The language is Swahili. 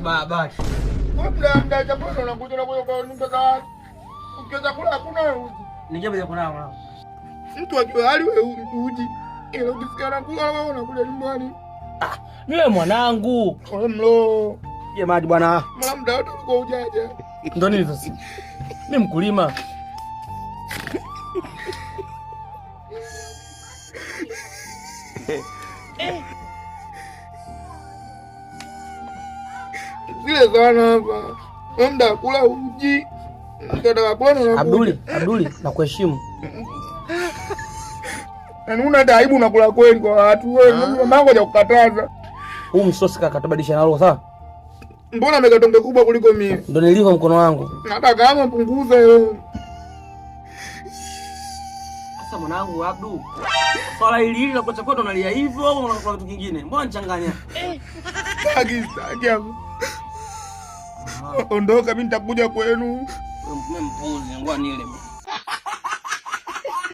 Baba. Wewe mda chakula unakuja unakuja kwa nyumba za watu. Ukiweza kula hakuna uji. Ningia kuna mwanangu. Mtu akiwa hali wewe uji. Ila ukisikia nakula wewe unakuja nyumbani. Niwe mwanangu. Wewe mlo. Je, maji bwana. Mara muda wote ulikuwa hujaja. Ndo nini sasa? Mimi mkulima. Zile sana hapa. Wewe muda kula uji. Mtoto wa kula unakuja. Abduli, Abduli, nakuheshimu. Yaani una hata aibu unakula kweli kwa watu. Wewe mama yangu hajakukataza. Huu msosi kaka tubadilisha nalo sawa? Mbona ameka tonge kubwa kuliko mimi? Ndo nilivyo mkono wangu. Hata kama punguza hiyo. Sasa mwanangu Abdu, swala hili hili la kuacha kwetu unalia hivyo au unakula kitu kingine? Mbona nichanganya? Sitaki, sitaki hapo. Ondoka, mimi nitakuja kwenu. Mimi mpuzi, ngoja nile.